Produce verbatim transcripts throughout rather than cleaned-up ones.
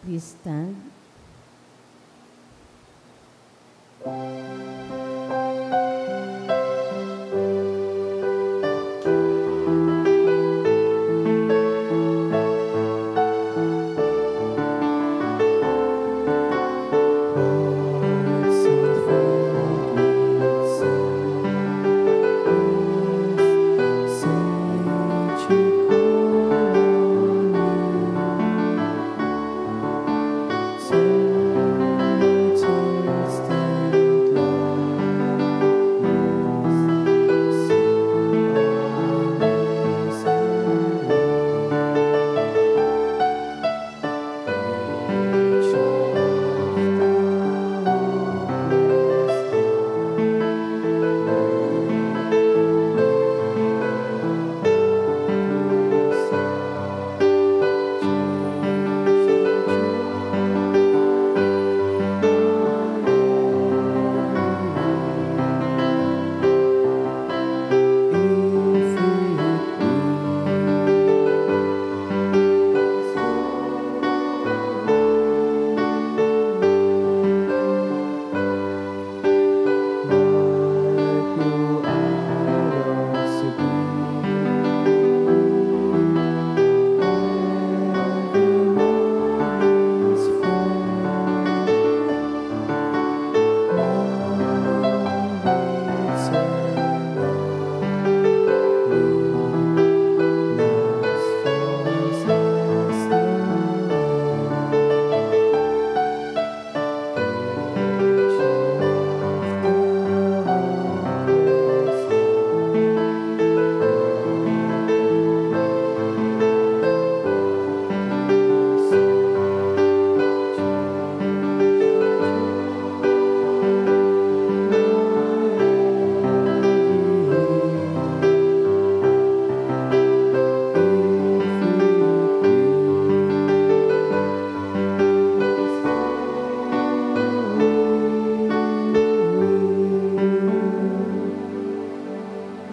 Please stand.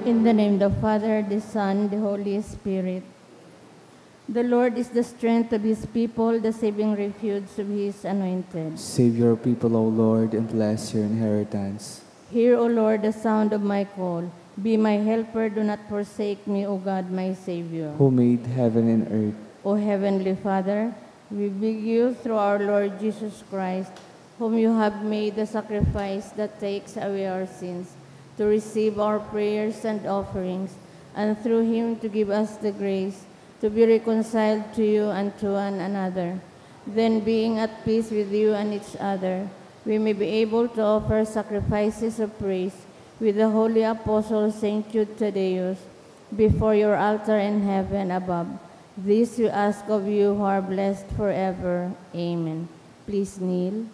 In the name of the Father, the Son, the Holy Spirit. The Lord is the strength of his people, the saving refuge of his anointed. Save your people, O Lord, and bless your inheritance. Hear, O Lord, the sound of my call. Be my helper, do not forsake me, O God, my Savior. Who made heaven and earth. O Heavenly Father, we beg you through our Lord Jesus Christ, whom you have made the sacrifice that takes away our sins, to receive our prayers and offerings, and through him to give us the grace to be reconciled to you and to one another. Then, being at peace with you and each other, we may be able to offer sacrifices of praise with the holy apostle Saint Jude Thaddeus before your altar in heaven above. This we ask of you who are blessed forever. Amen. Please kneel.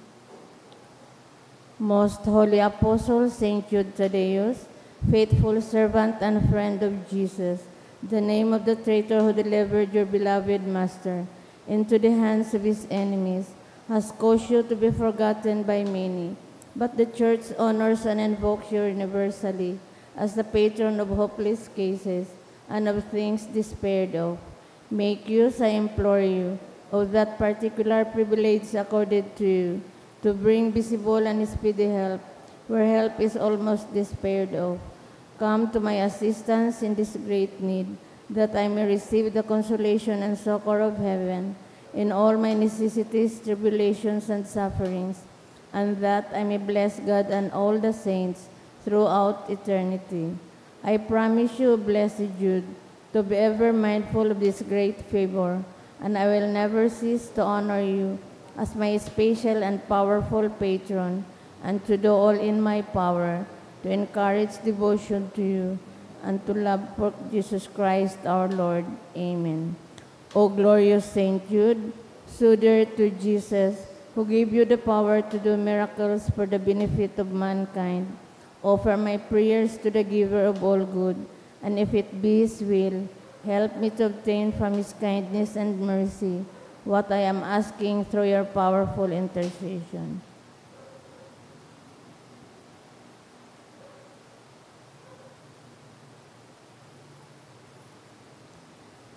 Most Holy Apostle Saint Jude Thaddeus, faithful servant and friend of Jesus, the name of the traitor who delivered your beloved Master into the hands of his enemies, has caused you to be forgotten by many, but the Church honors and invokes you universally as the patron of hopeless cases and of things despaired of. Make use, I implore you, of that particular privilege accorded to you, to bring visible and speedy help where help is almost despaired of. Come to my assistance in this great need, that I may receive the consolation and succor of heaven in all my necessities, tribulations, and sufferings, and that I may bless God and all the saints throughout eternity. I promise you, Blessed Jude, to be ever mindful of this great favor, and I will never cease to honor you as my special and powerful patron, and to do all in my power to encourage devotion to you and to love for Jesus Christ our Lord. Amen. O glorious Saint Jude, so dear to Jesus, who gave you the power to do miracles for the benefit of mankind, offer my prayers to the Giver of all good, and if it be His will, help me to obtain from His kindness and mercy what I am asking through your powerful intercession.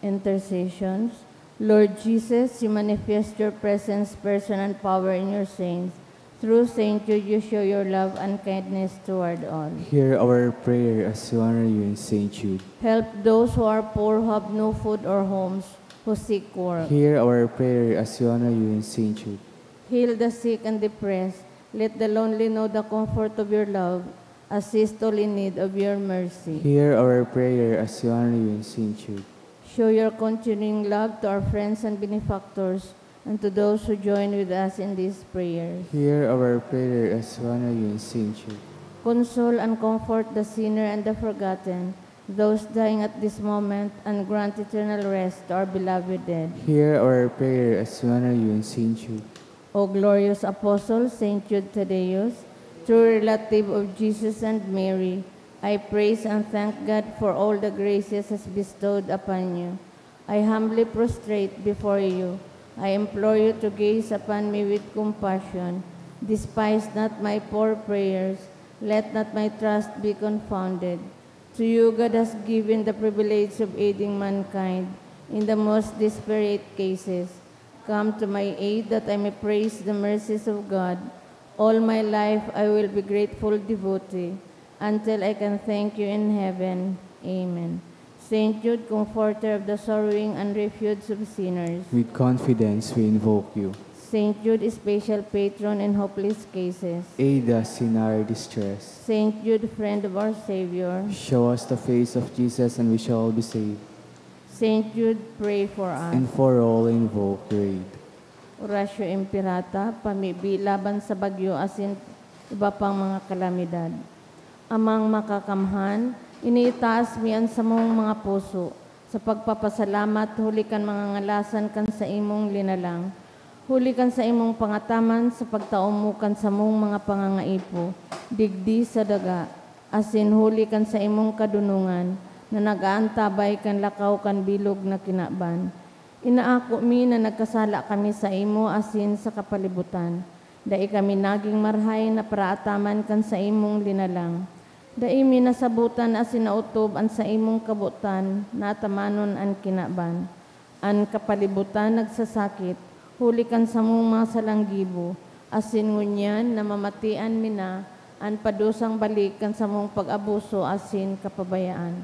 Intercessions. Lord Jesus, you manifest your presence, person, and power in your saints. Through Saint Jude, you show your love and kindness toward all. Hear our prayer as we honor you in Saint Jude. Help those who are poor, who have no food or homes, who seek work. Hear our prayer as we honor you in Saint Jude. Heal the sick and depressed. Let the lonely know the comfort of your love. Assist all in need of your mercy. Hear our prayer as we honor you in Saint Jude. Show your continuing love to our friends and benefactors and to those who join with us in these prayers. Hear our prayer as we honor you in Saint Jude. Console and comfort the sinner and the forgotten, those dying at this moment, and grant eternal rest to our beloved dead. Hear our prayer as we honor you in Saint Jude. O glorious Apostle, Saint Jude Thaddeus, true relative of Jesus and Mary, I praise and thank God for all the graces has bestowed upon you. I humbly prostrate before you. I implore you to gaze upon me with compassion. Despise not my poor prayers. Let not my trust be confounded. To you, God has given the privilege of aiding mankind in the most desperate cases. Come to my aid that I may praise the mercies of God. All my life I will be grateful devotee until I can thank you in heaven. Amen. Saint Jude, comforter of the sorrowing and refuge of sinners. With confidence we invoke you. Saint Jude, special patron in hopeless cases. Aid us in our distress. Saint Jude, friend of our Savior. Show us the face of Jesus and we shall be saved. Saint Jude, pray for us. And for all invoke, your aid. Oratio Imperata, pamibi laban sa bagyo asin iba pang mga kalamidad. Amang Makakamhan, iniitaas mi an samong mga puso sa pagpapasalamat huli kan mga ngalasan kan saimong linalang, huli kan saimong pangataman sa pagtao mo kan samong mga pangangaipo digdi sa daga, asin huli kan saimong kadonongan na nag-aantabay kan lakaw kan bilog na kinaban. Inaako mi na nagkasala kami saimo asin sa kapalibutan. Dai kami nagin marahay na paraataman kan saimong linalang. Dai mi nasabotan asin naotob an saimong kabotan na atamanon an kinaban. An kapalibutan nagsasakit huli kan samong mga salanggibo, asin ngunyan namamatian mi na an padusang balik kan samong pag-abuso asin kapabayaan.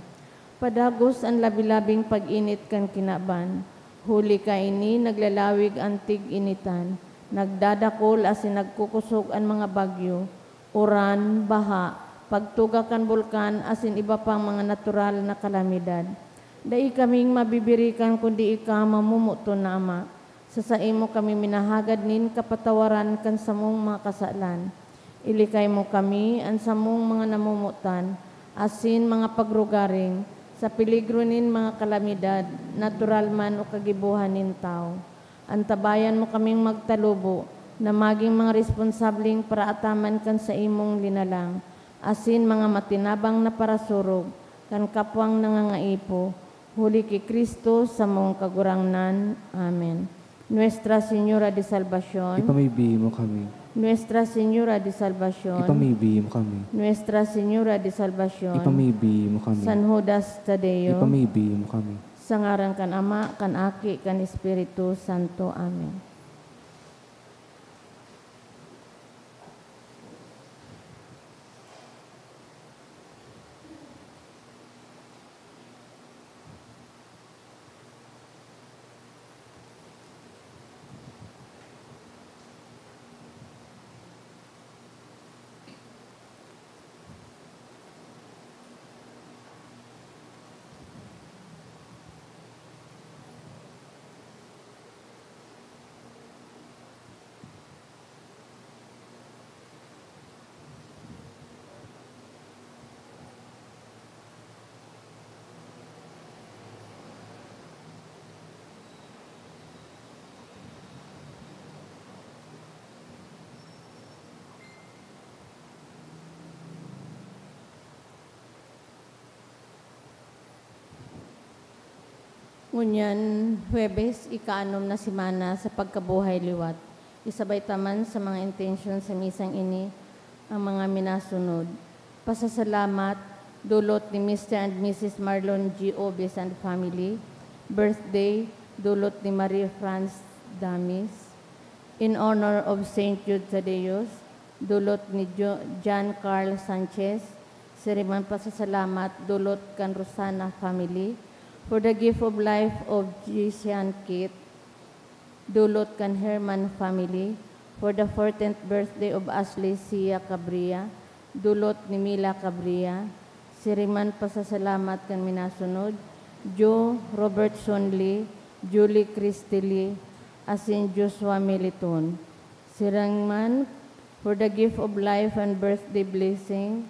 Padagos an labi-labing pag-init kan kinaban, huli kaini naglalawig an tig-initan, nagdadakol asin nagkukosog an mga bagyo, uran, baha, pagtuga kan bulkan asin iba pang mga natural na kalamidad. Dai kaming mabibirikan kundi ika mamomoton na Ama. Sa saimo kami minahagad nin kapatawaran kan samong mga kasalan. Ilikay mo kami, an samong mga namomotan, asin mga pagrugaring, sa peligro nin mga kalamidad, natural man o kagibohan nin tawo. Antabayan mo kaming magtalubo na magin mga responsabling paraataman kan saimong linalang, asin mga matinabang na parasurog kan kapwang nangangaipo, huli ki Cristo, samong Kagurangnan. Amen. Nuestra Señora de Salvacion. Ipamibi mo kami. Nuestra Señora de Salvacion. Ipamibi mo kami. Nuestra Señora de Salvacion. Ipamibi mo kami. San Judas Tadeo. Ipamibi mo kami. Sa ngaran kan Ama, kan Aki, kan Espiritu Santo. Amen. Ngunyan, Huwebes, ikaanom na semana sa pagkabuhay liwat. Isabay ta man sa mga intensyon sa misang ini ang mga minasunod. Pasasalamat, dulot ni Mister and Missus Marlon G. Obes and family, birthday, dulot ni Marie France Damis. In honor of Saint Jude Thaddeus, dulot ni Jo-, John Carl Sanchez. Siring man pasasalamat, dulot kan Rosana family. For the gift of life of Jisian Kit, dulot kan Herman family. For the fourteenth birthday of Ashley Sia Cabria, dulot ni Mila Cabria. Siring man pasasalamat kan minasunod, Jo Robertson Lee, Julie Christy Lee, asin Joshua Militon. Siring man for the gift of life and birthday blessing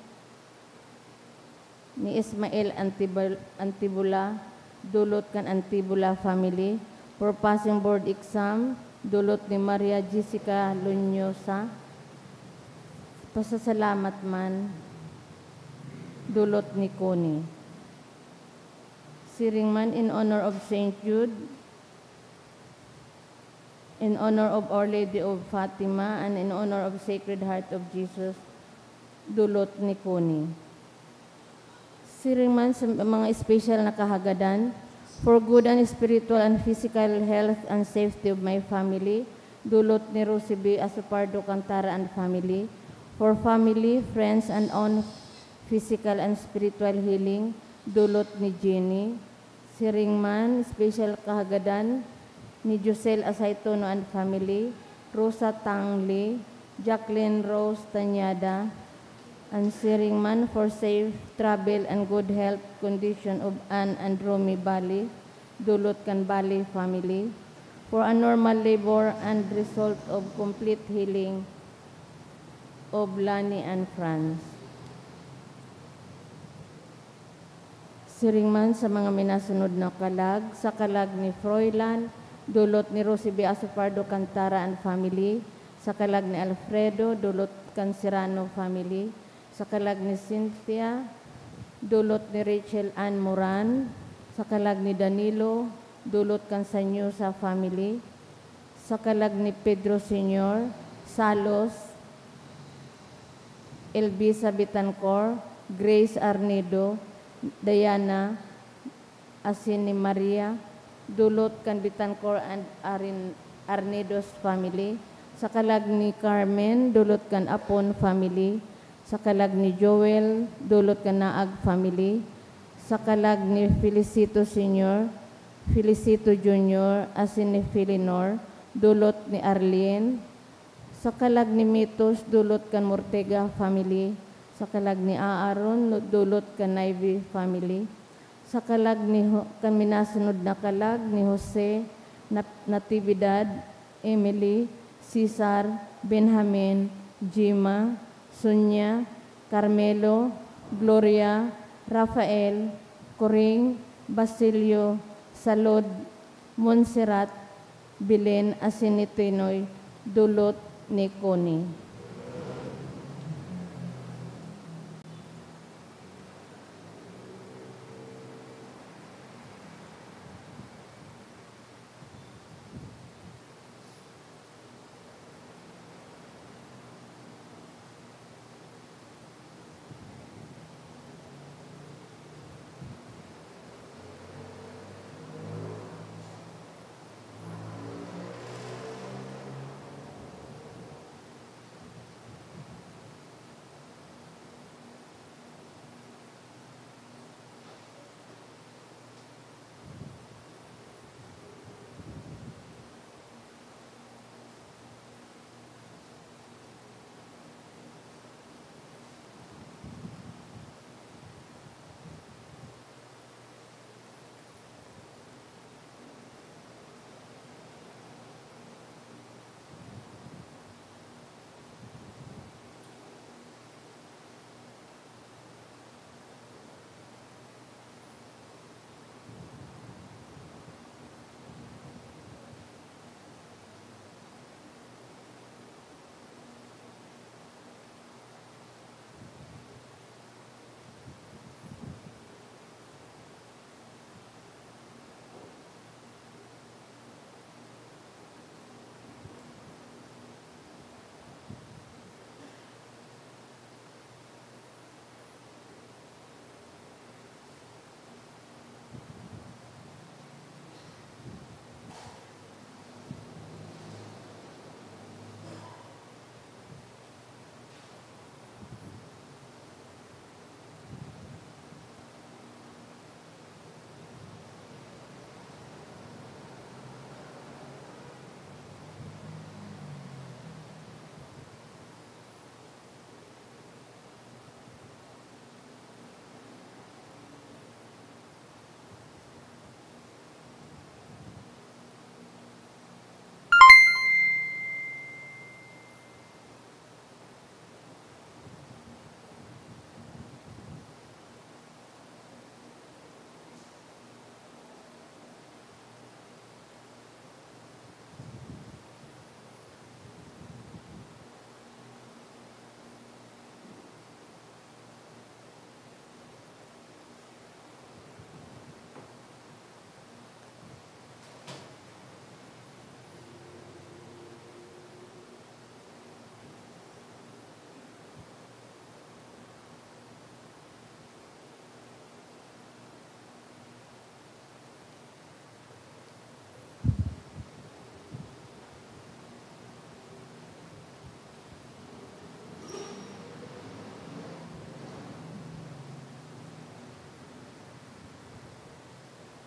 ni Ismael Antibal-, Antibula, dulot kan Antibula family. For passing board exam, dulot ni Maria Jessica Lunyosa. Pasasalamat man, dulot ni Connie. Siring man in honor of Saint Jude, in honor of Our Lady of Fatima, and in honor of Sacred Heart of Jesus, dulot ni Connie. Siring man sa mga espesyal na kahagadan, for good and spiritual and physical health and safety of my family, dulot ni Rosie B. Asopardo Cantara and family, for family, friends, and own physical and spiritual healing, dulot ni Jenny. Siring man, special kahagadan ni Josel Asaytono and family, Rosa Tangli, Jacqueline Rose Tañada, and siring man for safe travel and good health condition of Ann and Romy Bali, dulot kan Bali family, for a normal labor and result of complete healing of Lani and Franz. Siring man sa mga minasunod na kalag, sa kalag ni Froilan, dulot ni Rosie B. Asopardo Cantara and family, sa kalag ni Alfredo, dulot kan Serrano family, sa kalag ni Cynthia, dulot ni Rachel Ann Moran, sa kalag ni Danilo, dulot kan Sanyosa family, sa kalag ni Pedro Senior, Salos, Elvisa Betancor, Grace Arnedo, Diana, asin ni Maria, dulot kan Betancor and Arin-, Arnedo's family, sa kalag ni Carmen, dulot kan Apon family, sa kalag ni Joel, dulot kan Naag family, sa kalag ni Felicito Senior, Felicito Junior, asin ni Felinor, dulot ni Arlene, sa kalag ni Mitos, dulot kan Mortega family, sa kalag ni Aaron, dulot kan Naive family, sa kalag ni Ho-, kan minasunod na kalag ni Jose, Nat-, Natividad, Emily, Cesar, Benjamin, Jima, Sonia, Carmelo, Gloria, Rafael, Coring, Basilio, Salud, Montserrat, Belen, asin ni Tinoy, dulot ni Connie.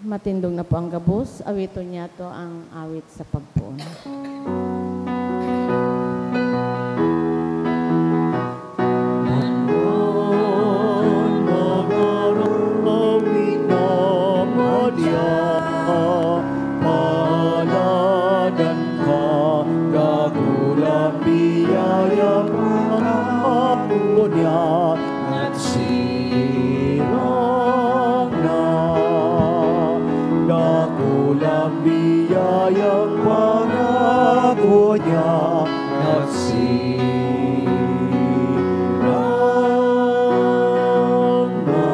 Matindog na po ang gabos, awiton niyato ang awit sa pagpoon. Paladan ka, dakulang biyaya, pangako niya, nagsirang na. Dakulang biyayang pangako niya, nagsirang na.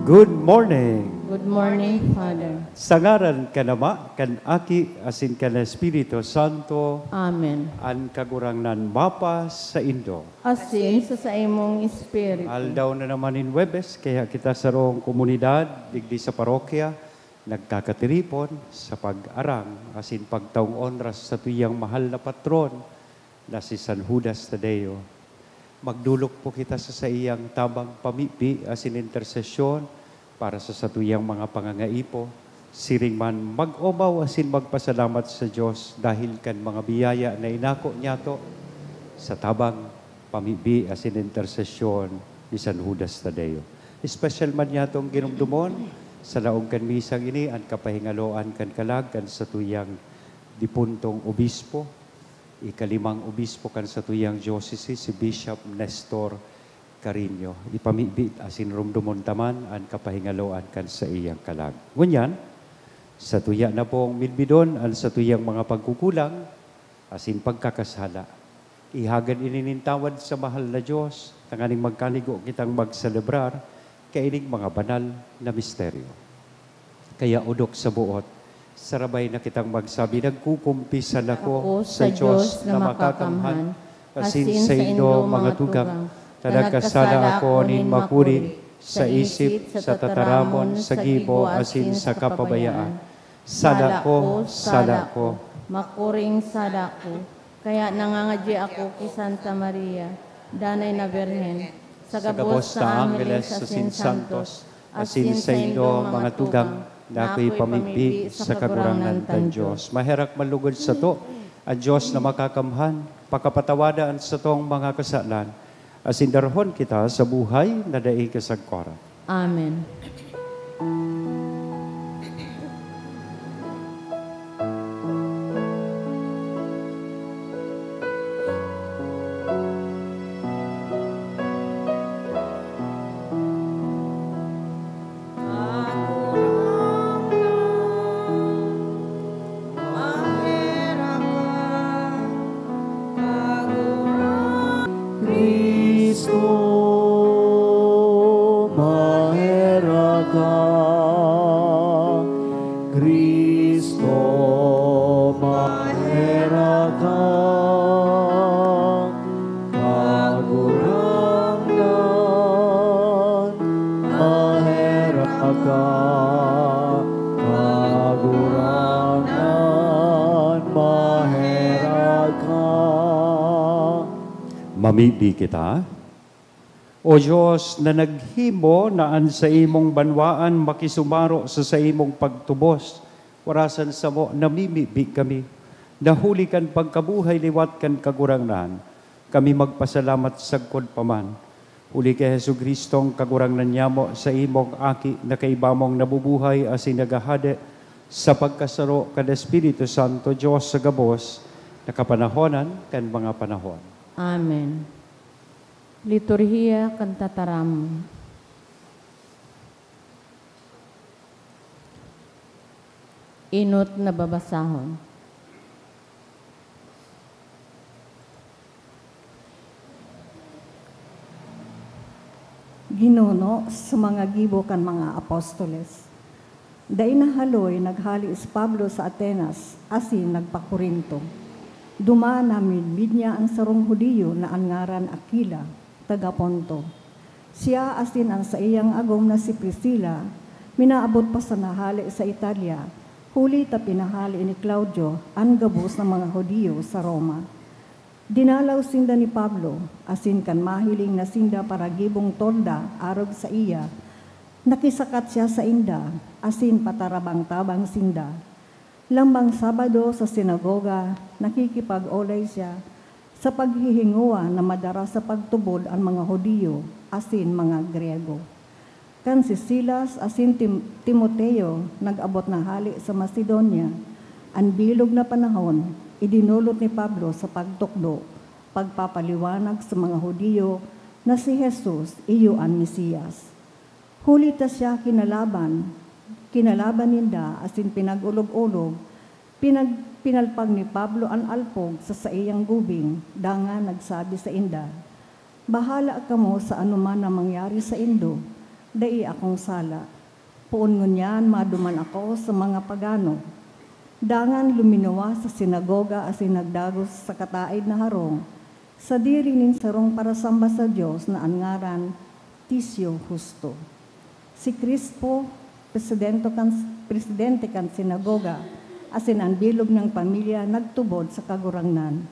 Good morning. Good morning, Father. Sa ngaran kan Ama, kan Aki, asin kan Espiritu Santo. Amen. An Kagurangnan mapa saindo. Asin sa saimong espiritu. Aldaw na naman nin Huwebes, kaya kita sarong komunidad digdi sa parokya nagkakatiripon sa pag-arang asin pagtaong onra sa satuyang mahal na patron na si San Judas Tadeo. Magdolok po kita sa saiyang tabang pamibi asin intersesyon para sa satuyang mga pangangaipo. Siring man, mag-omaw asin magpasalamat sa Dios dahil kan mga biyaya na inako niyato sa tabang pamibi asin intersesyon ni San Judas Tadeo. Espesyal man niyatong ginumdomon sa laog kan misang ini an kapahingaloan kan kalag kan satuyang dipuntong obispo, ikalimang obispo kan satuyang diocese, si Bishop Nestor Carino. Ipamibi asin rumdomon ta man an kapahingaloan kan saiyang kalag. Ngunyan, satuya na pong midbidon an satuyang mga pagkukulang asin pagkakasala. Ihagad ini nin tawad sa mahal na Dios, tanganing magkanigo kitang magselebrar kaining mga banal na misteryo. Kaya, odok sa boot, sarabay na kitang magsabi, "Nagkukumpisal ako sa Dios na makakamhan, asin saindo, mga tugang, ta nagkasala ako nin makuri, sa isip, sa tataramon, sa gibo, asin sa kapabayaan. Sala ko, sala ko, makuring sala ko. Kaya nangangadyi ako ki Santa Maria, Danay na Birhen, sa gabos na angheles asin santos, asin saindo, mga tugang, na ako'y pamibi sa Kagurangnan tang Dios." Maherak man lugod sato an Dios na makakamhan, pakapatawada an satong mga kasalan, asin darahon kita sa buhay na daing kasagkoran. Amen. Cristo, maherak ka. Cristo, maherak ka. Kagurangnan, maherak ka. Kagurangnan, maherak ka. Mamibi kita. O Dios, na naghimo na an saimong banwaan makisumaro sa saimong pagtubos, warasan samo namimibi kami, na huli kan pagkabuhay liwat kan Kagurangnan, kami magpasalamat sagkod pa man. Huli ki Jesu-Cristong Kagurangnan nyamo, saimong Aki, na kaiba mong nabubuhay asin naghahade sa pagkasaro kan Espiritu Santo, Dios sa gabos na kapanahonan kan mga panahon. Amen. Liturhiya kan Tataramon. Enot na babasahon. Ginuno sa mga gibo kan mga apostoles. Dai nahaloy, naghale si Pablo sa Atenas asin nagpa-Corinto. Duman namidbid niya an sarong Judio na an ngaran Aquila, taga Ponto. Siya asin an saiyang agom na si Priscila minaabot pa sana hale sa Italia, huli ta pinahale ni Claudio an gabos na mga Judio sa Roma. Dinalaw sinda ni Pablo, asin kan mahiling na sinda paragibong tolda arog saiya, Nakisakat siya sainda, asin patarabang-tabang sinda. Lambang Sabado sa sinagoga, nakikipag-olay siya sa paghihingowa na madara sa pagtubod an mga Judio asin mga Griyego. Kan si Silas asin Tim-, Timoteo nag-abot na hale sa Macedonia, an bilog na panahon, idinolot ni Pablo sa pagtukdo, pagpapaliwanag sa mga Judio na si Jesus iyo an Mesiyas. Huli ta siya kinalaban, kinalaban ninda asin pinag-olog-olog, pinag-, pinalpag ni Pablo an alpog sa saiyang gubing, dangan nagsabi sainda, "Bahala kamo sa anoman na mangyari saindo, dai akong sala. Poon ngunyan maduman ako sa mga pagano." Dangan luminuwas sa sinagoga asin nagdagos sa kataed na harong, sadiri nin sarong parasamba sa Dios na an ngaran Ticio Justo. Si Crispo, presidente kan, presidente kan sinagoga, asin an bilog niyang pamilya nagtubod sa Kagurangnan.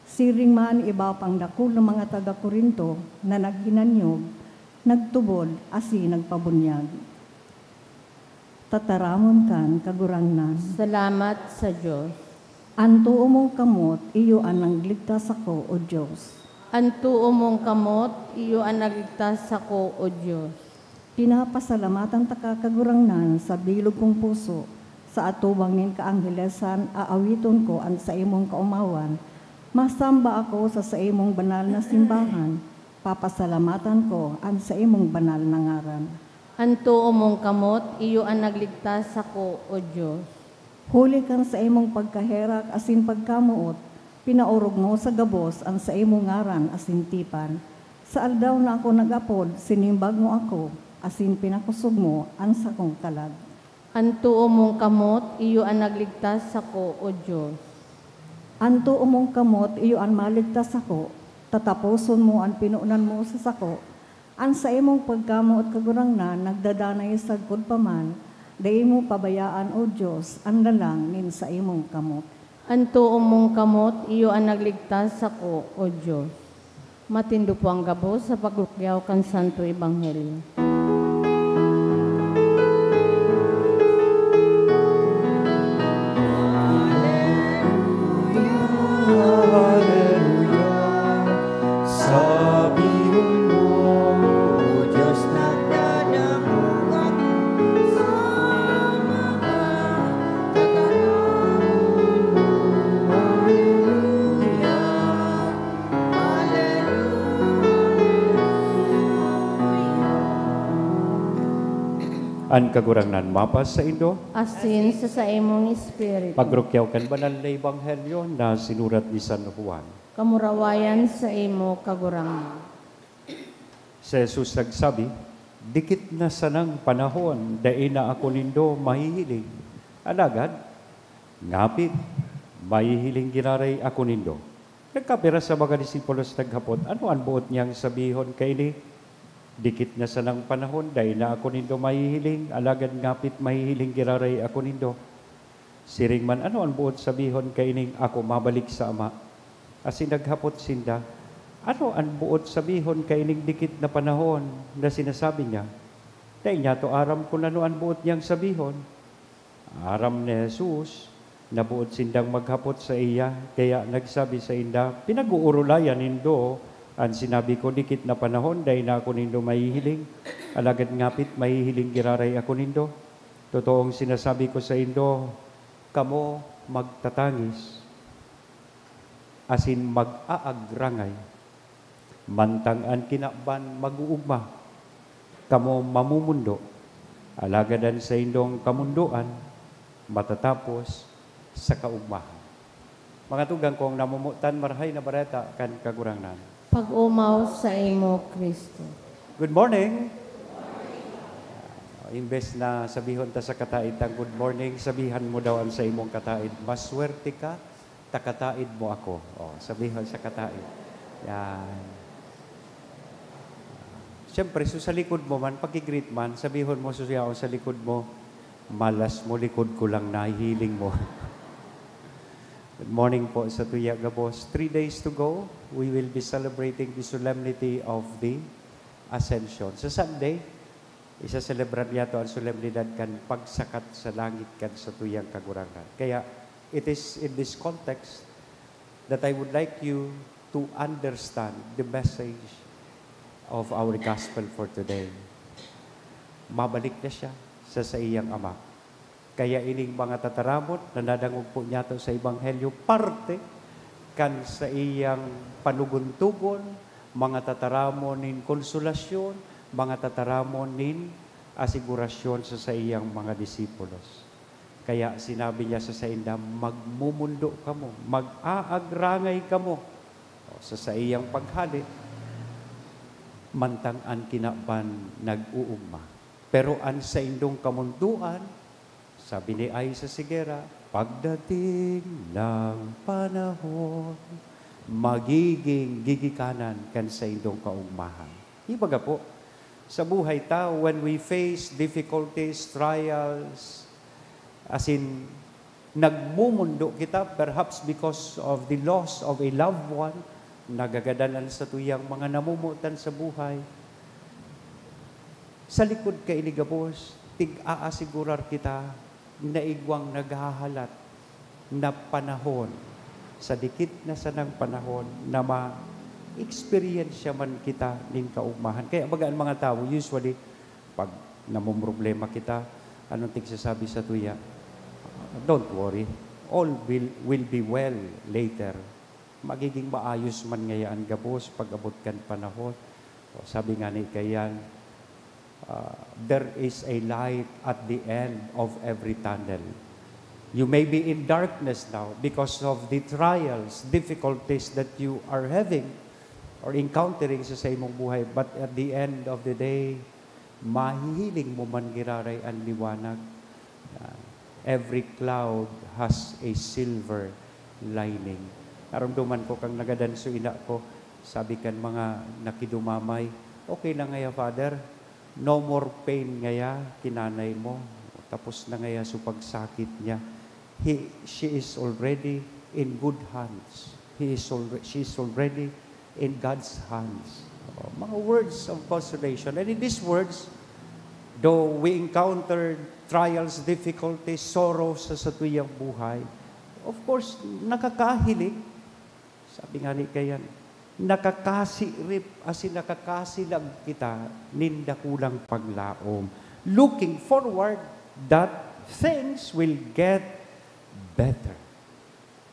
Siring man iba pang dakul na mga taga Corinto na naghinanyog, nagtubod, asin nagpabunyag. Tataramon kan Kagurangnan. Salamat sa Dios. An too mong kamot, iyo an nagligtas sako, O Dios. An too mong kamot, iyo an nagligtas sako, O Dios. Pinapasalamatan taka, Kagurangnan, sa bilog kong puso. Sa atubang nin kaanghelesan, aawiton ko an saimong kaomawan. Masamba ako sa saimong banal na simbahan. Papasalamatan ko an saimong banal na ngaran. An too mong kamot, iyo an nagligtas sako, O Dios. Huli kan saimong pagkaherak asin pagkamoot, pinaorog mo sa gabos an saimong ngaran asin tipan. Sa aldaw na ako nag-apod, sinimbag mo ako, asin pinakosog mo an sakong kalag. An too mong kamot, iyo an nagligtas sako, O Dios. An too mong kamot, iyo an maligtas sako. Tataposon mo an pinonan mo sa sako. An saimong pagkamoot, Kagurangnan, nagdadanay sagkod pa man. Dai mo pabayaan, O Dios, an lalang nin saimong kamot. An too mong kamot, iyo an nagligtas sako, O Dios. Matindo po ang gabos sa pagrukyaw kan Santo Ebanghelyo. Hallelujah, hallelujah. Sabihon mo, O Dios, nagdadangog ako sa mga tataramon mo. Hallelujah. An Kagurangnan mapasaindo. Asin sa saimong espiritu. Pagrukyaw kan Banal na Ebanghelyo na sinurat ni San Juan. Kamurawayan saimo, Kagurangnan. Si Jesus nagsabi, "Dikit na sanang panahon, dai na ako nindo mahihiling. Alagad, ngapit, mahihiling giraray ako nindo." Nagkapira sa mga disipulos naghapot, "Ano an boot niyang sabihon kaini? 'Dikit na sanang panahon, dai na ako nindo mahihiling, alagad ngapit mahihiling giraray ako nindo.' Siring man, 'Ano an boot sabihon kaining ako mabalik sa Ama?' Asin naghapot sinda, 'Ano an boot sabihon kaining dikit na panahon na sinasabi niya? Dai niyato aram kun ano an boot niyang sabihon.' Aram ni Jesus na boot sindang maghapot saiya, kaya nagsabi sainda, "Pinag-oorolayan nindo an sinabi ko, 'Dikit na panahon, dai na ako nindo mahihiling, alagad ngapit mahihiling giraray ako nindo.' Totoong sinasabi ko saindo, kamo magtatangis asin mag-aagrangay, mantang an kinaban mag-oogma. Kamo mamomondo, alagad an saindong kamondoan matatapos sa kaogmahan." Mga tugang kong namomotan, Marahay na Bareta kan Kagurangnan. Pag-omaw saimo, Cristo. Good morning! Imbes na sabihon ta sa kataed tang, "Good morning," sabihan mo daw an saimong kataed, "Maswerte ka, ta kataed mo ako." O, sabihon sa kataed. Yan. Siyempre, so sa likod mo man, paki-greet man, sabihon mo so yaon sa likod mo, "Malas mo, likod ko lang nahihiling mo." Good morning po sa tuya gabos. Three days to go, we will be celebrating the solemnity of the Ascension. Sa Sunday, Isaselebrar niyato an solemnidad kan pagsakat sa langit kan satuyang Kagurangnan. Kaya, it is in this context that I would like you to understand the message of our gospel for today. Mabalik na siya sa saiyang Ama. Kaya ining mga tataramon na nadangog po niyato sa Ebanghelyo, parte kan saiyang panugon-tugon, mga tataramon nin konsolasyon, mga tataramon nin asigurasyon sa saiyang mga disipulos. Kaya sinabi niya sa sainda, "Magmumundo kamo, mag-aagrangay kamo sa saiyang paghale, mantang an kinaban nag-uugma. Pero an saindong kamundoan," sabi ni Ay sa Sigera, "pagdating ng panahon, magiging gigikanan kan saindong kaugmahan." Ibaga po, sa buhay ta, when we face difficulties, trials, as in, nagmumundo kita, perhaps because of the loss of a loved one, nagagadan an satuyang mga namomotan sa buhay. Sa likod kaini gabos, tig-aasigurar kita na igwang naghahalat na panahon, sa dikit na sanang panahon, na ma-eksperyensya man kita nin kaugmahan. Kaya baga an mga tawo, usually, pag namomroblema kita, anong tigsasabi sa tuya? "Don't worry. All will, will be well later." Magiging maayos man ngaya an gabos pag-abot kan panahon. O, sabi nga ni Kayan, ah, "There is a light at the end of every tunnel." You may be in darkness now because of the trials, difficulties that you are having or encountering sa saimong buhay, but at the end of the day, mahihiling mo man giraray an liwanag. Ah, "Every cloud has a silver lining." Naromdoman ko kan nagadan so ina ko, sabi kan mga nakidumamay, "Okay lang ngaya, Father, no more pain ngaya ki nanay mo. Tapos na ngaya so pagsakit niya. He, she is already in good hands. He is alre-, she is already in God's hands." Oh, mga words of consolation. And in these words, though we encounter trials, difficulties, sorrow sa satuyang buhay, of course, nakakahiling. Sabi nga ni Kayan, "Nakakasirip, asin nakakasilag kita nin dakulang paglaom, looking forward that things will get better."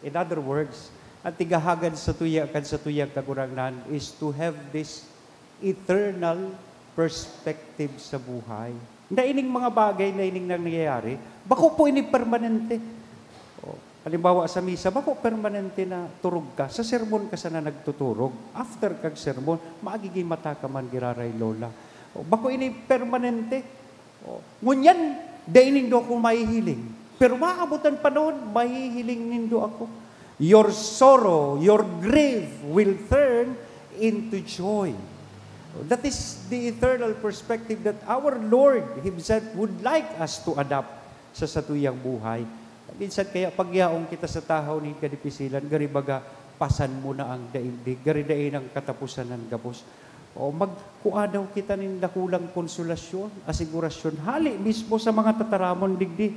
In other words, an tighahagad satuya kan satuyang Kagurangnan is to have this eternal perspective sa buhay. Na ining mga bagay na ining nangyayari, bako po ini permanente. O, halimbawa sa misa, bako permanente na turog ka. Sa sermon ka sana nagtuturog. After kag sermon, magiging mata ka man giraray, Lola. O, bako ini permanente. O, ngunyan, dai nindo ako mahihiling. Pero maabot an panahon, mahihiling nindo ako. Your sorrow, your grief will turn into joy. That is the eternal perspective that our Lord Himself would like us to adopt sa satuyang buhay. Minsan kaya pagyaon kita sa tahaw nin kadipisilan, gari baga, pasan mo na ang daigdig, gari dai nang kataposan an gabos. O magkua daw kita nin dakulang konsolasyon, asigurasyon, hali mismo sa mga tataramon digdi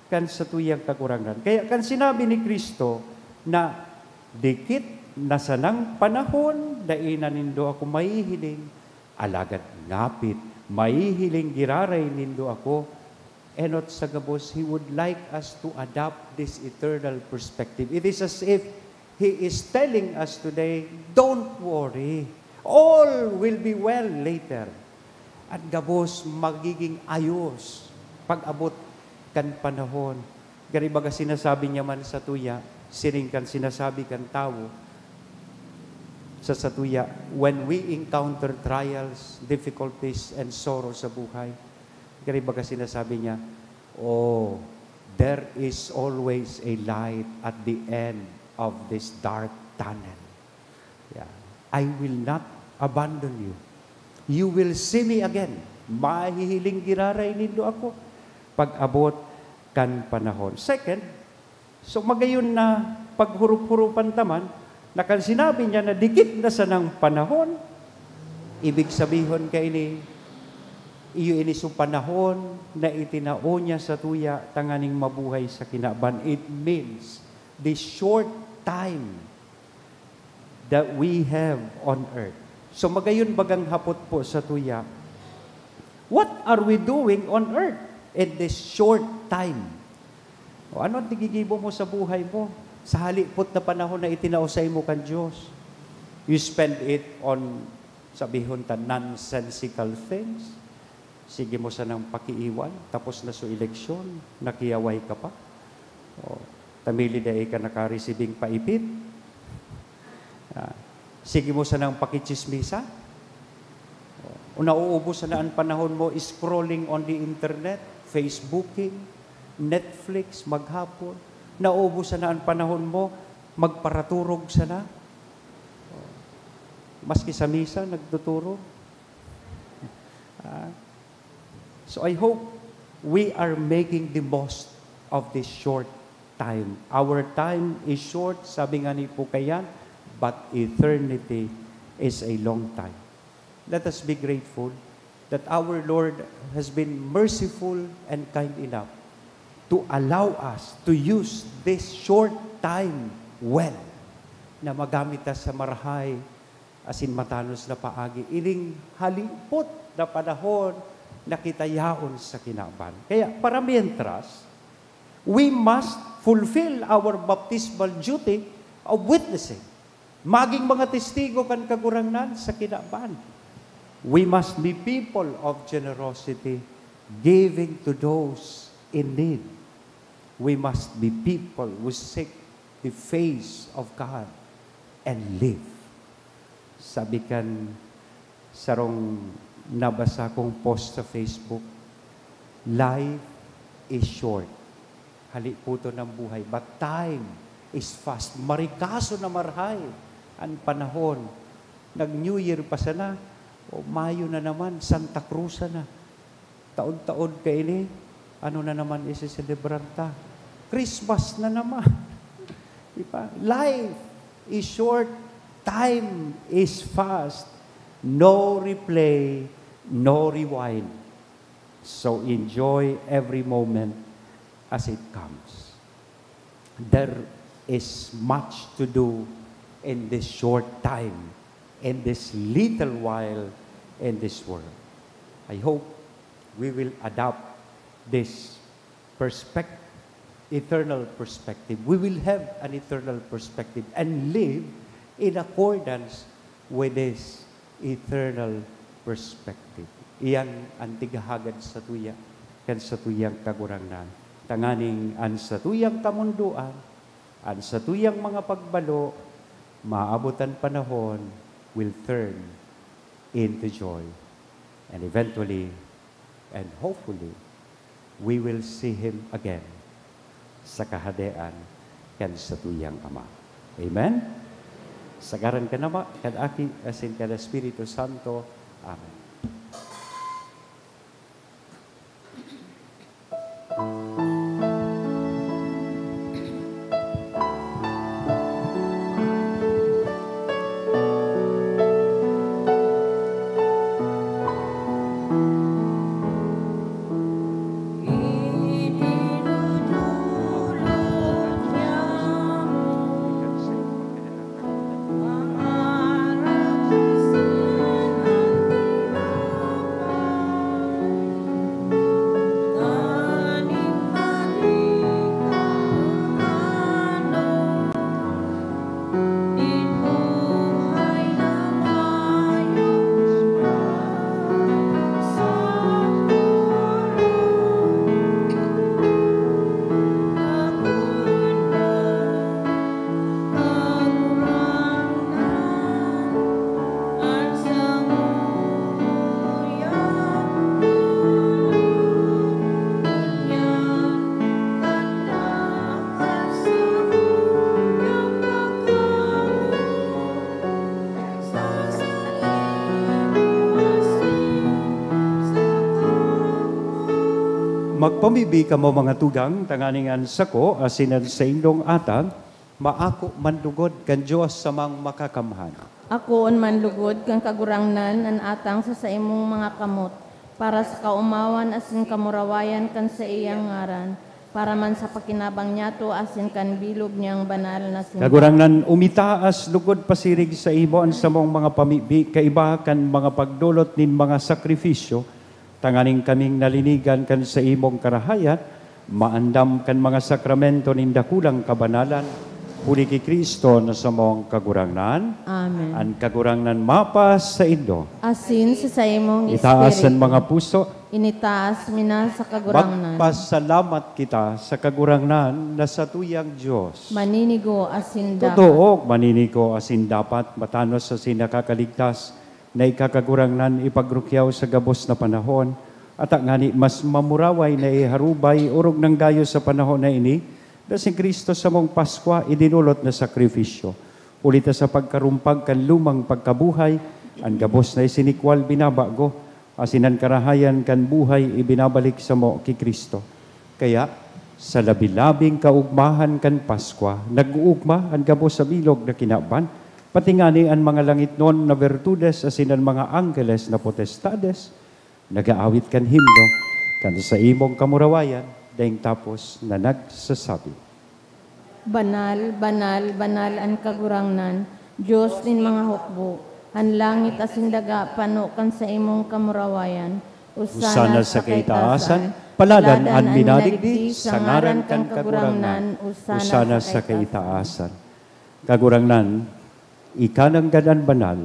kan satuyang Kagurangnan. Kaya kan sinabi ni Cristo na, "Dikit na sanang panahon, dai na nindo ako mahihiling, alagad ngapit, mahihiling giraray nindo ako." Enot sa gabos, He would like us to adopt this eternal perspective. It is as if He is telling us today, "Don't worry. All will be well later." An gabos magiging ayos pag-abot kan panahon. Gari baga sinasabi niya man satuya, siring kan sinasabi kan tawo sa satuya, when we encounter trials, difficulties, and sorrow sa buhay, gari baga sinasabi niya, "Oh, there is always a light at the end of this dark tunnel. Yeah. I will not abandon you. You will see me again." Mahihiling giraray nindo ako pag-abot kan panahon. Second, so magayon na paghurup-hurupan ta man, na kan sinabi niya na dikit na sanang panahon, ibig sabihon kaini, Iyo ini so panahon na itinao niya sa tuya tanganing mabuhay sa kinaban. It means the short time that we have on earth. So magayon bagang hapot po sa tuya, what are we doing on earth in this short time? O ano ang tigigibo mo sa buhay mo? Sa halipot na panahon na itinao sa imo kan Diyos, you spend it on, sabihon ta, nonsensical things. Sige mo sanang pakiiwan, tapos na so eleksyon, nakiyaway ka pa. O, tamili dai ka nakaresibing paipit. Ah, sige mo sanang pakichismisa. O, nauubos na an panahon mo scrolling on the internet, Facebooking, Netflix, maghapon. Nauubos na an panahon mo, magparaturog sana. O, maski sa misa, nagtuturog. Ah, so I hope we are making the most of this short time. Our time is short, sabi nga ni Pukayan, but eternity is a long time. Let us be grateful that our Lord has been merciful and kind enough to allow us to use this short time well, na magamit ta sa marahay asin matanos na paagi ining halipot na panahon na kita yaon sa kinaban. Kaya, para mientras, we must fulfill our baptismal duty of witnessing. Maging mga testigo kan Kagurangnan sa kinaban. We must be people of generosity, giving to those in need. We must be people who seek the face of God and live. Sabi kan sarong nabasa kong post sa Facebook, "Life is short." Haliputon ang buhay, but time is fast. Marikaso na marahay an panahon. Nag-New Year pa sana, o Mayo na naman, Santa Cruz na. Taod-taod kaini, ano na naman iseselebrar ta? Christmas na naman. Di ba? Life is short, time is fast. No replay, no rewind. So enjoy every moment as it comes. There is much to do in this short time, in this little while in this world. I hope we will adopt this perspective, eternal perspective. We will have an eternal perspective and live in accordance with this eternal perspective. Iyan an tighahagad satuya kan satuyang Kagurangnan, tanganing an satuyang kamundoan, an satuyang mga pagbalo, maabot an panahon, will turn into joy. And eventually, and hopefully, we will see Him again sa Kahadean kan satuyang Ama. Amen? Sa ngaran kan Ama, kan Aki, asin kan Espiritu Santo. Amen. Magpamibi kamo, mga tugang, tanganing an sako asin an saindong atang maako man lugod kan Dios samang Makakamhan. Akoon man lugod kan Kagurangnan an atang sa saimong mga kamot, para sa kaomawan asin kamurawayan kan saiyang ngaran, para man sa pakinabang niyato asin kan bilog niyang banal na simbahan. Kagurangnan, umitaas logod pasirig saimo an samong mga pamibi kaiba kan mga pagdolot nin mga sakrifisyo, tanganing kaming nalinigan kan saimong karahayan, maandam kan mga sakramento nin dakulang kabanalan, huli ki Cristo na samong Kagurangnan. Amen. An Kagurangnan mapasaindo. Asin sa saimong Itaas an espiritu. Mga puso. Initaas mi na sa Kagurangnan. Magpasalamat kita sa Kagurangnan na satuyang Dios. Maninigo asin dapat. Totoo, maninigo asin dapat, matanos asin nakakaligtas na ika, Kagurangnan, ipagrukyaw sa gabos na panahon, ata ngani mas mamuraway na iharubay orog nang gayo sa panahon na ini, na si Cristo samong Paskwa idinolot na sakrifisyo. Huli ta sa pagkarumpag kan lumang pagkabuhay, an gabos na isinikwal binabago, asin an karahayan kan buhay ibinabalik samo ki Cristo. Kaya, sa labi-labing kaugmahan kan Paskwa, nag-uugma an gabos sa bilog na kinaban, pati ngani an mga langitnon na bertudes asin an mga anggeles na potestades, nag-aawit kan himno kan saimong kamurawayan, daing tapos na nagsasabi, "Banal, banal, banal an Kagurangnan, Dios nin mga hukbo. An langit asin daga pano kan saimong kamurawayan. Osana sa kaitaasan. Paladan an minadigdi sa ngaran kan Kagurangnan. Osana sa kaitaasan." Kagurangnan, ika nanggad an banal,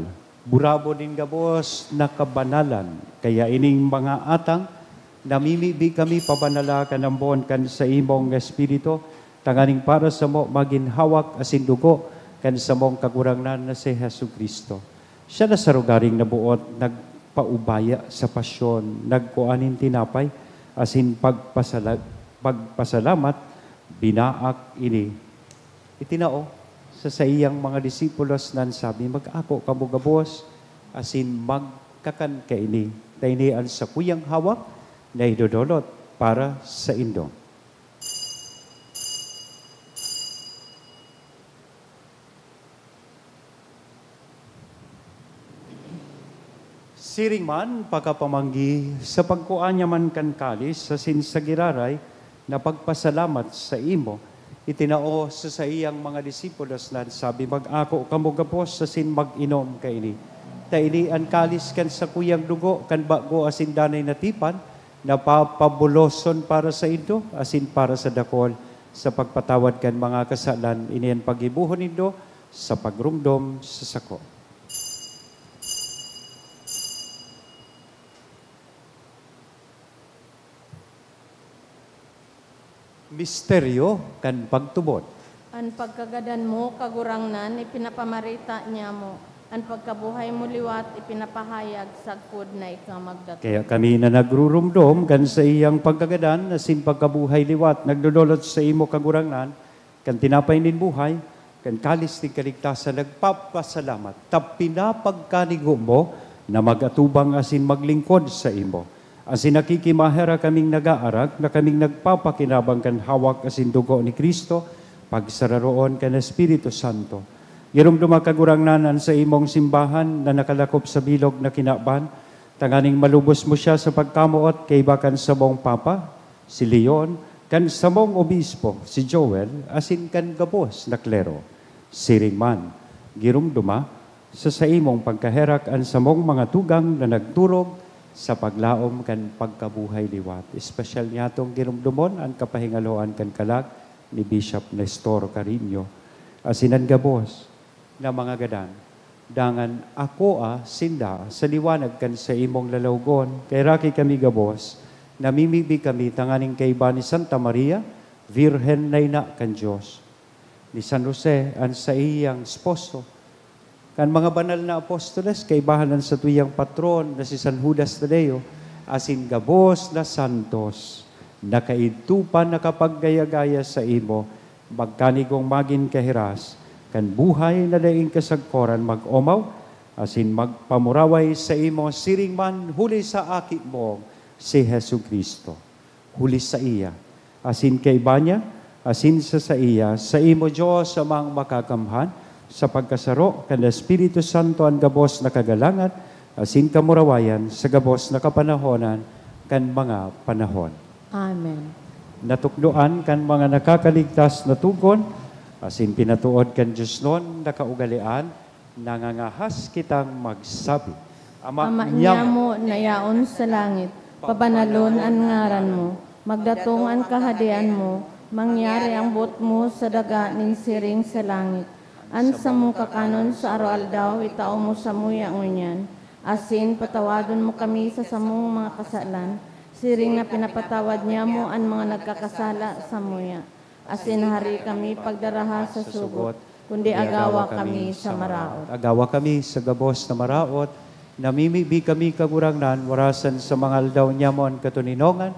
burabod nin gabos na kabanalan. Kaya ining mga atang, namimibi kami pabanala kan ambon kan saimong Espiritu, tanganing para samo magin hawak asin dugo kan samong Kagurangnan na si Jesu-Cristo. Siya na sa rogaring naboot nagpaubaya sa pasyon, nagkua nin tinapay, asin pagpasala-, pagpasalamat, binaak ini. Itinao sa saiyang mga disipulos na nagsabi, "Mag-ako kamo gabos asin magkakan kaini, ta ini an sakuyang hawak na idodolot para saindo." Siring man, pakapamanggi, sa pagkua niya man kan kalis asin sa giraray na pagpasalamat saimo, itinao sa saiyang mga disipulos na nagsabi, "Mag-ako kamo gabos asin mag-inom kaini. Ta ini an kalis kan sakuyang dugo kan bago asin danay na tipan, na papabuloson para saindo asin para sa dakol sa pagpatawad kan mga kasalan. Ini an paggibohon nindo sa pagromdom sa sako." Misteryo kan pagtubod. An pagkagadan mo, Kagurangnan, ipinapamarita niamo. An pagkabuhay mo liwat, ipinapahayag sagkod na ika magdatong. Kaya kami na nagruromdom kan saiyang pagkagadan asin pagkabuhay liwat, nagdodolot saimo, Kagurangnan, kan tinapay nin buhay, kan kalis nin kaligtasan, nagpapasalamat ta pinapagkanigo mo na mag-atubang asin maglingkod saimo. Asin nakikimaherak kaming nag-aarag na kaming nagpapakinabang kan hawak asin dugo ni Cristo, pagsararoon kan Espiritu Santo. Giromdoma, Kagurangnan, an saimong simbahan na nakalakop sa bilog na kinaban, tanganing malubos mo siya sa pagkamoot kaiba kan samong Papa, si Leon, kan samong obispo, si Joel, asin kan gabos na klero. Siring man, giromdoma sa saimong pagkaherak an samong mga tugang na nagturog sa paglaom kan pagkabuhay liwat. Espesyal niyatong giromdomon an kapahingaloan kan kalag ni Bishop Nestor Cariño asin an gabos na mga gadan. Dangan akoa sinda sa liwanag kan saimong lalawgon. Kaheraki kami gabos, namimibi kami tanganing kaiba ni Santa Maria, Birhen na ina kan Dios, ni San Jose, an saiyang esposo, kan mga banal na apostoles, kaibahan an satuyang patron na si San Judas Tadeo, asin gabos na santos na kaidto pa nakapaggaya-gaya saimo, magkanigong magin kahiras kan buhay na daing kasagkoran, mag-omaw asin magpamuraway saimo siring man huli sa Aki mo, si Jesu-Cristo. Huli saiya, asin kaiba niya, asin sa saiya, saimo, Dios Amang Makakamhan, sa pagkasaro kan Espiritu Santo, an gabos na kagalangan, asin kamurawayan sa gabos na kapanahonan kan mga panahon. Amen. Natukdoan kan mga nakakaligtas na tugon, asin pinatood kan diosnon na kaugalean, nangangahas kitang magsabi, Ama Ama niamo, niamo na yaon sa langit, pabanalon an ngaran mo, magdatong an kahadean mo, mangyari ang boot mo sa daga nin siring sa langit. An samong kakanon sa aroaldaw, itao mo samuya ngunyan, asin patawadon mo kami sa samong mga kasalan, siring na pinapatawad niamo an mga nagkakasala samuya. Asin hari kami pagdaraha sa sugot, kundi agawa kami sa maraot. Agawa kami sa gabos na maraot, namimibi kami, Kagurangnan, warasan sa mga aldaw niamo an katoninongan,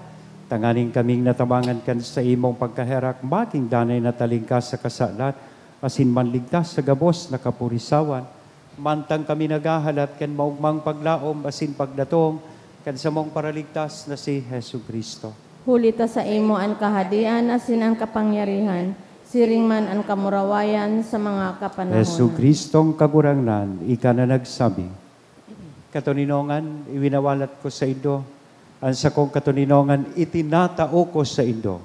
tanganing kaming natabangan kan saimong pagkaherak, magin danay na talingkas sa kasalan, asin manligtas sa gabos na kapurisawan, mantang kami naghahalat kan maogmang paglaom asin pagdatong kan samong Paraligtas na si Jesu-Cristo. Huli ta saimo an kahadean asin an kapangyarihan, siring man an kamurawayan sa mga kapanahonan. Jesu-Cristong Kagurangnan, ika na nagsabi, "Katoninongan, iwinawalat ko saindo, an sakong katoninongan, itinatao ko saindo."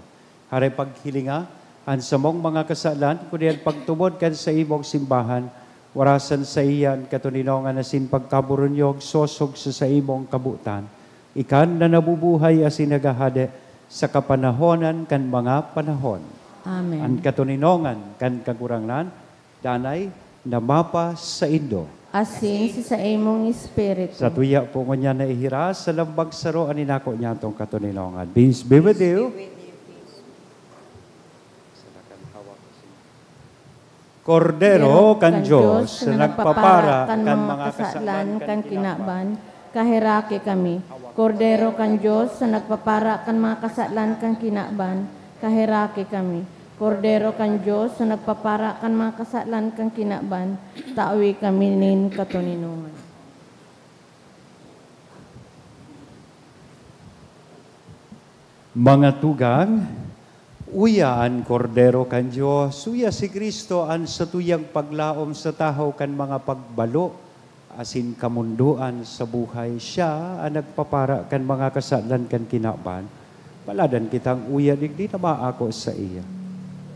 Haray paghilinga an samong mga kasalan, kundi an pagtubod kan saimong simbahan, warasan saiya an katoninongan asin pagkaburunyog sosog sa saimong kabotan, ika na nabubuhay asin naghahade sa kapanahonan kan mga panahon. Amen. An katoninongan kan Kagurangnan, danay na mapasaindo. Asin sa saimong espiritu. Satuya po ngunyan na ihiras sa lambang saro an inako niyatong katoninongan. Peace be with you. Kordero kan Dios na nagpapara kan mga kasalan kan kinaban, kaheraki kami. Kordero kan Dios na nagpapara kan mga kasalan kan kinaban, kaheraki kami. Kordero kan Dios na nagpapara kan mga kasalan kan kinaban, tawi kami nin katoninongan. Mga tugang, uya an Kordero kan Dios, uya si Cristo, an satuyang paglaom sa tahaw kan mga pagbalo asin kamondoan sa buhay. Siya an nagpapara kan mga kasalan kan kinaban. Paladan kitang uya digdi na maako saiya.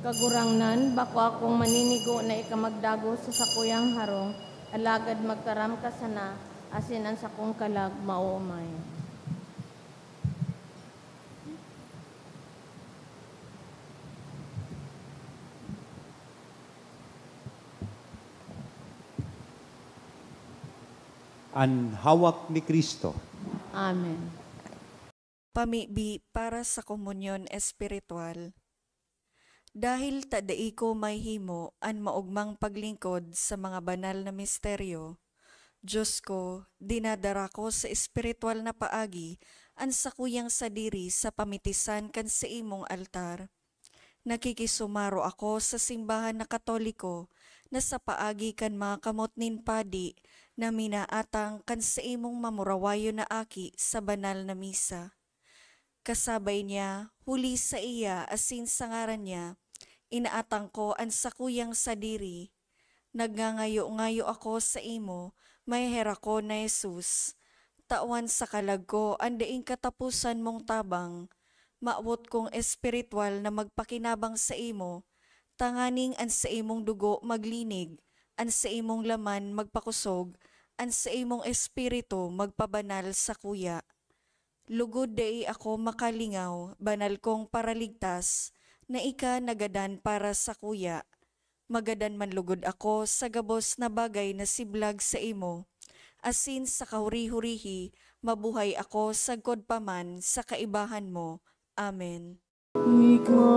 Kagurangnan, bako akong maninigo na ika magdagos sa sakuyang harong, alagad magtaram ka sana, asin an sakong kalag maoomay. An hawak ni Cristo. Amen. Pamibi para sa komunyon espiritual. Dahil ta dai ko mahimo an maogmang paglingkod sa mga banal na misteryo, Dios ko, dinadara ko sa espiritual na paagi an sakuyang sadiri sa pamitisan kan saimong altar. Nakikisumaro ako sa simbahan na Katoliko na sa paagi kan mga kamot nin padi na minaatang kan saimong mamurawayon na aki sa banal na misa. Kasabay niya, huli saiya asin sa ngaran niya, inaatang ko an sakuyang sadiri. Nagngangayo-ngayo ako saimo, maheherakon na Jesus. Tawan sa kalag ko an daing kataposan mong tabang. Mawot kong espiritual na magpakinabang saimo, tanganing an saimong dugo maglinig, an saimong laman magpakosog, an saimong espiritu magpabanal sakuya. Lugod dai ako makalingaw, banal kong Paraligtas, na ika nagadan para sakuya. Magadan man lugod ako sa gabos na bagay na siblag saimo, asin sa kahuri-hurihi mabuhay ako sagkod pa man sa kaibahan mo. Amen. Ika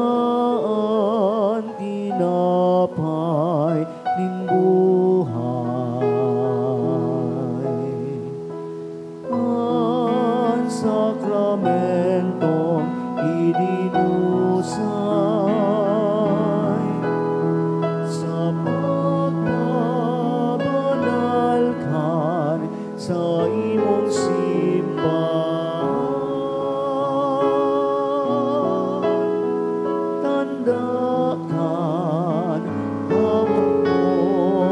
an tinapay nin buhay. An sakramentong idinusay sa pagpabanal kan saimong simbahan, tanda kan hawak mo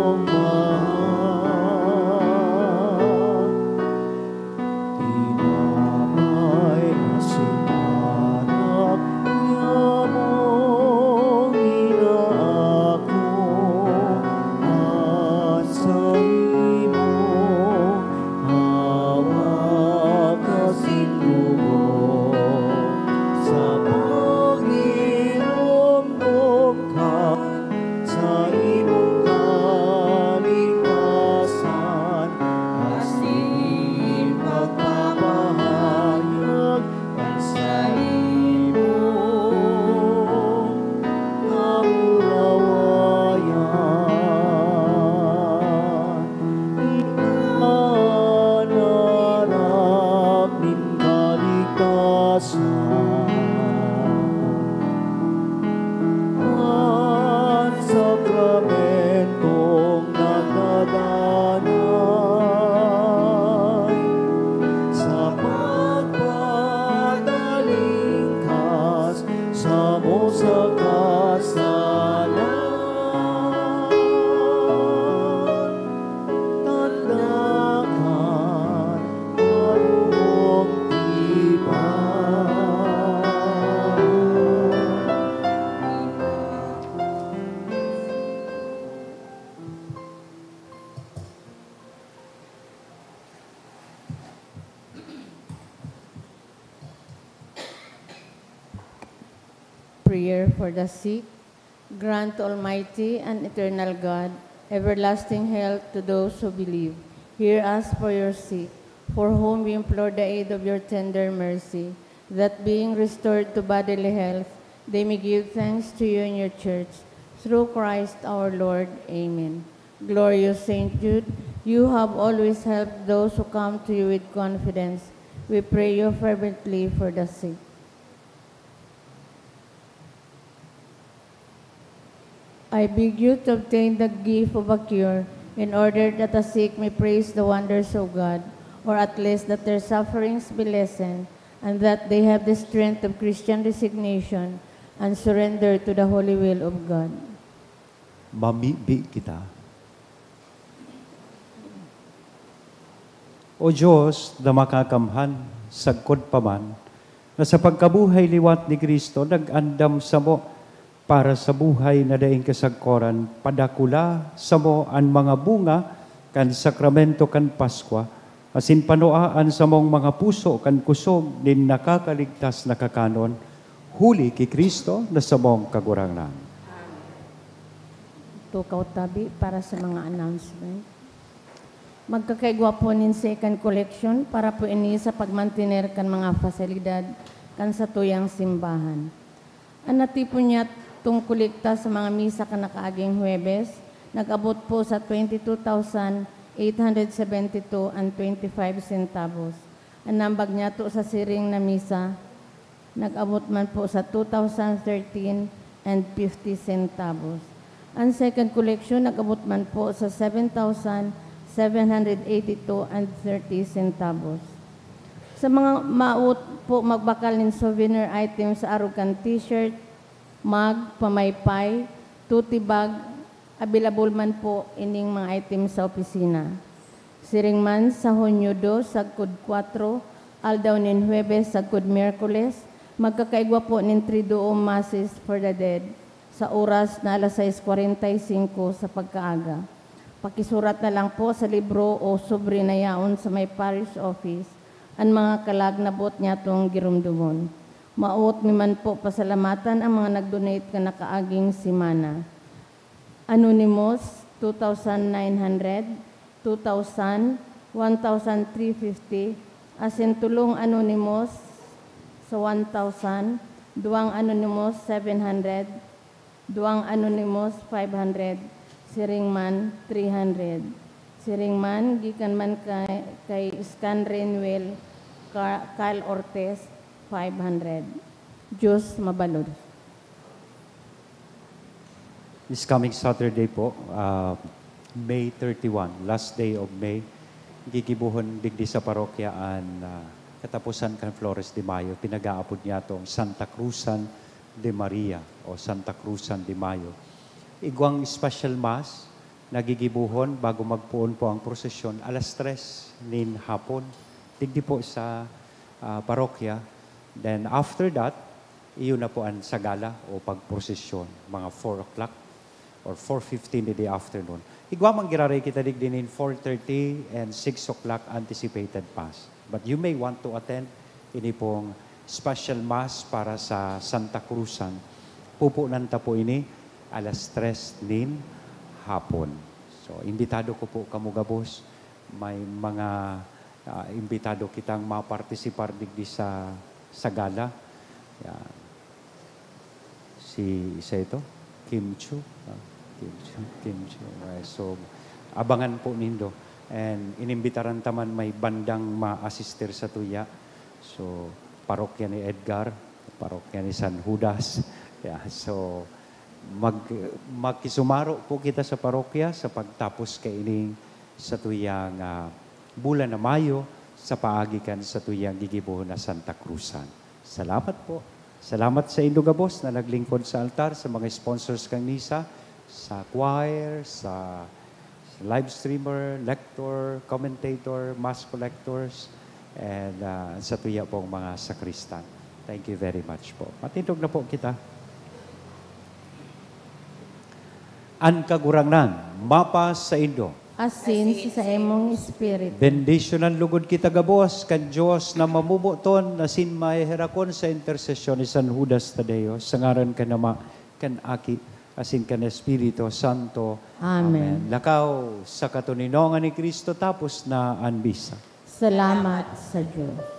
Prayer for the sick. Grant, Almighty and eternal God, everlasting health to those who believe. Hear us for your sick, for whom we implore the aid of your tender mercy, that being restored to bodily health, they may give thanks to you in your church. Through Christ our Lord. Amen. Glorious Saint Jude, you have always helped those who come to you with confidence. We pray you fervently for the sick. I beg you to obtain the gift of a cure, in order that the sick may praise the wonders of God, or at least that their sufferings be lessened, and that they have the strength of Christian resignation and surrender to the holy will of God. Mamibi kita. O Diyos na makakamhan, sagkod pa man, na sa pagkabuhay liwat ni Cristo nag-andam samo para sa buhay na daing kasagkoran, padakula samo an mga bunga kan sakramento kan Paskwa, asin panua an samong mga puso kan kusog nin nakakaligtas na kakanon, huli ki Cristo na samong Kagurangnan. Tukaw tabi para sa mga announcement. Magkakaigwa po nin second collection para po ini sa pagmantener kan mga pasilidad kan satuyang simbahan. An natipon niyatong kolekta sa mga misa kan nakaaging Huwebes nag-abot po sa twenty two thousand eight hundred seventy two and twenty five centavos. An nambag niyato sa siring na misa nag-abot man po sa two thousand thirteen and fifty centavos. An second collection nag-abot man po sa seven thousand seven hundred eighty two and thirty centavos. Sa mga maot po magbakal nin souvenir items sa arog kan t-shirt, mug, pamaypay, tote bag, available man po ining mga items sa opisina. Siring man, sa Hunyo dos sagkod kwatro, aldaw nin Huwebes sagkod Miyerkules, magkakaigwa po nin Triduum Masses for the Dead sa oras na alas sais kwarenta y singko sa pagkaaga. Pakisurat na lang po sa libro o sobre na yaon sa may parish office an mga kalag na boot niyatong giromdomon. Maot mi man po pasalamatan ang mga nag-donate kan nakaaging semana. Anonymous, two thousand nine hundred, two thousand, one thousand three fifty, asin tolong anonymous sa one thousand, duwang anonymous, seven hundred, duwang anonymous, five hundred, siring man, three hundred. Siring man, gikan man kay, kay Scan Renwell Ca-, Cal Ortez, five hundred. Diyos mabalod. This coming Saturday po, ah, May thirty-one, last day of May, gigibohon digdi sa parokya an, ah, kataposan kan Flores de Mayo, pinag-aapod niyato ang Santa Cruzan de Maria o Santa Cruzan de Mayo. Igwang special mass na gigibohon bago magpoon po ang prosesyon alas tres nin hapon, digdi po sa, ah, parokya. Then after that, iyon na po an sagala o pagprosesyon, mga four o'clock or four fifteen in the afternoon. Igwa man giraray kita digdi nin four thirty and six o'clock anticipated mass. But you may want to attend ini pong special mass para sa Santa Cruzan. Pupunan ta po ini alas tres nin hapon. So, imbitado ko po kamo gabos. May mga, ah, imbitado kitang mapartisipar digdi sa, sa gala. Yan. Si, isa ito, Kim Chu. Ah, Kim Chu, Kim Chu. Okay, so, abangan po nindo. And inimbitaran ta man may bandang ma-assistir sa tuya. So, parokya ni Edgar, parokya ni San Judas. Yeah, so, mag-, makisumaro po kita sa parokya sa pagtapos kaining satuyang, ah, bulan na Mayo sa paagi kan satuyang gigibohon na Santa Cruzan. Salamat po. Salamat sa indo gabos na naglingkod sa altar, sa mga sponsors kan misa, sa choir, sa live streamer, lector, commentator, mass collectors, and, ah, sa tuya pong mga sakristan. Thank you very much po. Matindog na po kita. An Kagurangnan mapa saindo. asin sa saimong espiritu. Bendisyonan lugod kita gabos kan Dios na mamomoton asin maheherakon sa intersesyon ni San Judas Tadeo, sa ngaran kan Ama, kan Aki, asin kan Espiritu Santo. Amen. Lakaw sa katoninongan ni Cristo tapos na an misa. Salamat sa Diyos.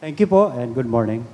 Thank you po and good morning.